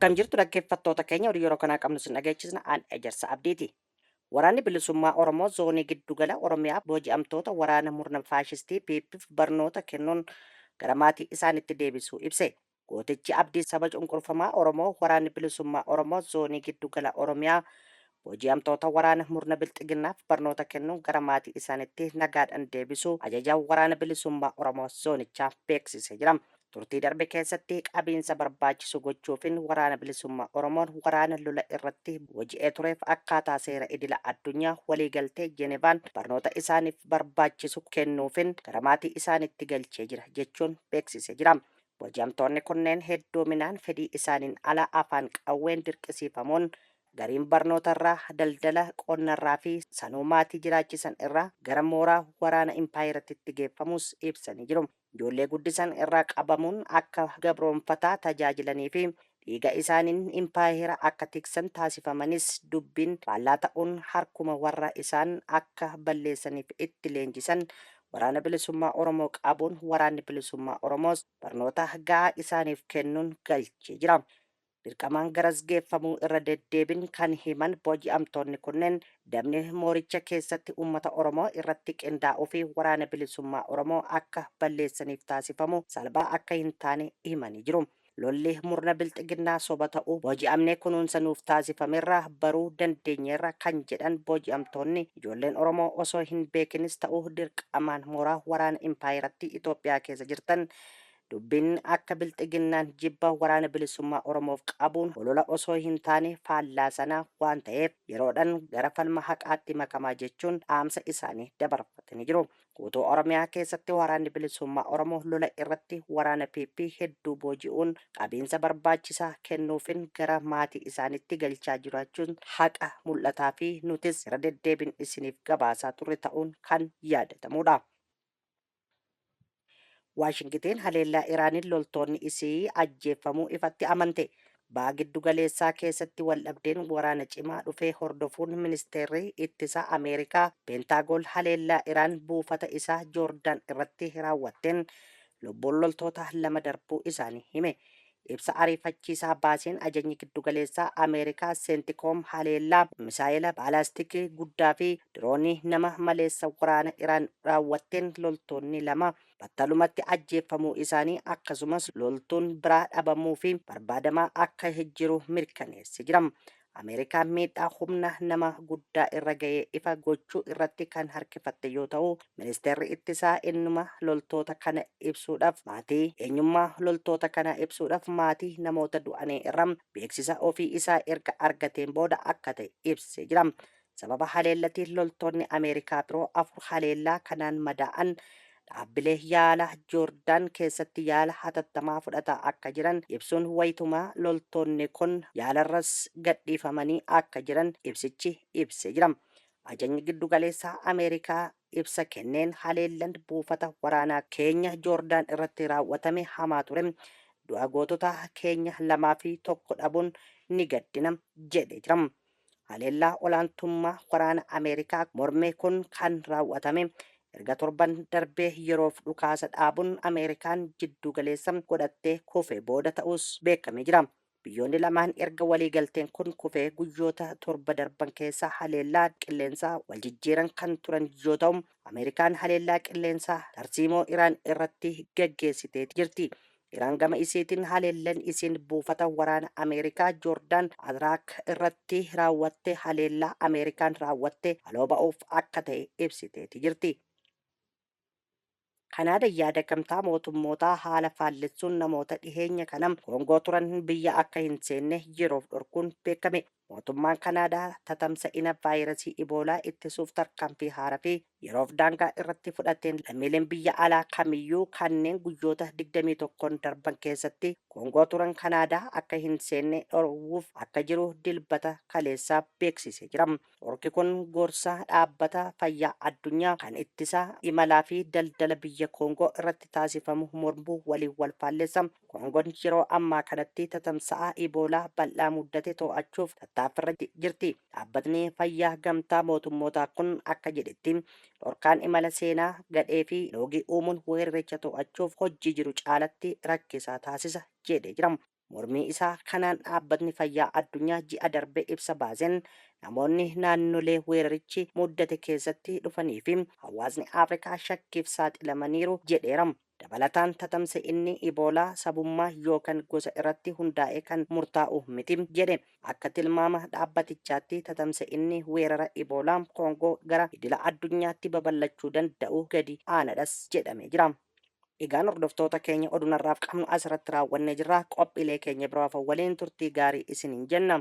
Akkam jirtu dhaggeeffattoota keenya, oduu yeroo kanaa qabnu sin dhageechisna, aan Ejersa Abdiiti. Waraanni Bilisummaa Oromoo Zoonii Giddugala Oromiyaa booji'amtoota waraana murna faashistii PP'f barnoota kennuun gara maatii isaanitti deebisuu ibse. Gootichi abdii saba cunqurfamaa Oromoo Waraanni Bilisummaa Oromoo Zoonii Giddugala Oromiyaa booji'amtoota waraana murna Bilxiginnaaf barnoota kennuun gara maatii isaanitti nagaadhan deebisuu Ajajaan Waraana Bilisummaa Oromoo Zoonichaa beeksisee jira. Turtii darbe keessatti qabiinsa barbaachisu gochuufin Waraana Bilisummaa Oromoon waraana lola irratti booji'ee tureef akkaataa seera idila addunyaa waliigaltee Jenevaan barnoota isaaniif barbaachisu kennuufin gara maatii isaanitti galchee jira jechuun beeksisee jira. Booji'amtoonni kunneen hedduuminaan fedhii isaaniin ala afaan qawween dirqisiifamuun gariin barnootarraa, daldala qonnarraa fi sanuu maatii jiraachisan irraa gara mooraa waraana impaayerattitti geeffamuus ibsanii jiru. Ijoollee guddisan irraa qabamuun akka gabroomfataa tajaajilanii fi dhiiga isaaniin impaayera akka tiksan taasifamanis dubbiin faallaa ta'uun harkuma warra isaan akka balleessaniif itti leenjisan Waraana Bilisummaa Oromoo qabuun Waraanni Bilisummaa Oromoos barnoota ga'aa isaaniif kennuun galchee jira. Dirqamaan garas geeffamuu irra deddeebin kan himan booji'amtoonni kunneen dabni mooricha keessatti uummata Oromoo irratti qindaa'uu fi Waraana Bilisummaa Oromoo akka balleessaniif taasifamu salphaa akka hin taane himanii jiru. Lolli murna bilxiginnaa soba ta'uu booji'amnee kunuunsa nuuf taasifamerraa baruu dandeenyeerra kan jedhan booji'amtoonni, ijoolleen Oromoo osoo hin beekinis ta'u dirqamaan mooraa waraana impaayerattii Itoophiyaa keessa jirtan Dubbiin akka Bilxiginnaan jibba Waraana Bilisummaa Oromoof qabuun holola osoo hin taane faallaa sanaa waan ta'eef yeroodhan gara falma haqaatti makamaa jechuun dhaamsa isaanii dabarfatanii jiru. Guutuu Oromiyaa keessatti Waraanni Bilisummaa Oromoo lola irratti waraana PP hedduu booji'uun qabiinsa barbaachisaa kennuufin gara maatii isaanitti galchaa jiraachuun haqa mul'ataa fi nutis irra deddeebin isiniif gabaasaa turre ta'uun kan yaadatamuudha. Waashingiteen haleellaa Iraaniin loltoonni isii ajjeeffamuu ifatti amante. Baha Giddu Galeessaa keessatti waldhabdeen waraana cimaa dhufee hordofuun Ministeerri Ittisa Ameerikaa Peentaagoon haleellaa Iraan buufata isaa Joordaan irratti raawwatteen lubbuun loltoota 2 darbuu isaanii hime. Ibsa ariifachiisaa baaseen Ajajni Giddugaleessaa Ameerikaa Centcom haleellaa misaa'ela baalaastikii guddaa fi diroonii nama maleessa waraana Iraan raawwatteen loltoonni 2 battalumatti ajjeeffamuu isaanii akkasumas loltuun biraa dhabamuu fi barbaadamaa akka jiru mirkaneesse jira. Ameerikaan miidhaa humna nama guddaa irra ga'e ifa gochuu irratti kan harkifatte yoo ta'u, ministeerri ittisaa ennuma loltoota kana ibsuudhaf maatii eenyummaa loltoota kanaa ibsuudhaf maatii namoota du'anii irra beeksisa ofii isaa erga argateen booda akka ta'e ibsee jira. Sababa haleellatiin loltoonni Ameerikaa biroo 4 haleellaa kanaan madaa'an dhaabbilee yaala Joordaan keessatti yaala hatattamaa fudhataa akka jiran ibsuun wayituma loltoonni kun yaalarras gadhiifamanii akka jiran ibsichi ibsee jira. Ajajni Giddugaleessaa Ameerikaa ibsa kenneen haleellan buufata waraanaa keenya Joordaan irratti raawwatame hamaa ture, du'a gootota keenya 2 fi 1 dhabuun ni gaddina jedhee jira. Haleellaa olaantummaa waraana Ameerikaa morme kun kan raawwatame erga torban darbee yeroof dhukaasa dhaabuun Ameerikaan jidduugaleessa godhattee kufe booda ta'uus beekamee jira. Biyyoonni lamaan erga waliigalteen kun kufee guyyoota 7 darban keessa haleellaa qilleensaa waljijjiiran kan turan yoo ta'u, Ameerikaan haleellaa qilleensaa tarsiimoo Iraan irratti gaggeessiteeti jirti. Iraan gama isiitiin haleellan isiin buufata waraana Ameerikaa Joordaan Azraak irratti raawwatte haleellaa Ameerikaan raawwatte haloo ba'uuf akka ta'e ibsiteeti jirti. Kanaadaan yaada Gamtaa Mootummootaa haala faallessuun namoota dhiheenya kana Koongoo turan biyya akka hin seenne yeroof dhorkuun beekame. Mootummaan Kanaadaa tatamsa'ina vaayirasii Iboolaa ittisuuf tarkaanfii haaraa fi yeroof daangaa irratti fudhateen lammiileen biyya alaa kamiyyuu kanneen guyyoota 21n darban keessatti Koongoo turan Kanaadaa akka hin seenne dhorwuuf akka jiru Dilbata kaleessaa beeksisee jira. Dhorki kun gorsa Dhaabbata Fayyaa Addunyaa kan ittisa imalaa fi daldala biyya Koongoo irratti taasifamu mormuu waliin wal faallessa. Koongoon yeroo ammaa kanatti tatamsa'a Iboolaa bal'aa muddate to'achuuf tattaaffirra jirti. Dhaabbatni Fayyaa Gamtaa Mootummootaa kun akka jedhetti, dhorkaan imala seenaa gadhee fi loogii uumuun weeraricha to'achuuf hojii jiru caalatti rakkisaa taasisa jedhee jira. Mormii isaa kanaan Dhaabbatni Fayyaa Addunyaa ji'a darbe ibsa baaseen namoonni naannolee weerarichi muddate keessatti dhufanii fi hawaasni Afrikaa shakkiif saaxilamaniiru jedheera. Dabalataan tatamsa'inni Iboolaa sabummaa yookan gosa irratti hundaa'ee kan murtaa'u miti jedhe. Akka tilmaama dhaabbatichaatti tatamsa'inni weerara Iboolaa Koongoo gara idila addunyaatti babal'achuu danda'u gadi aanadhas jedhamee jira. Egaan hordoftoota keenya oduun har'aaf qabnu asirratti raawwannee jirra. Qophiilee keenya biroo hafan waliin turtii gaarii isiniin jenna.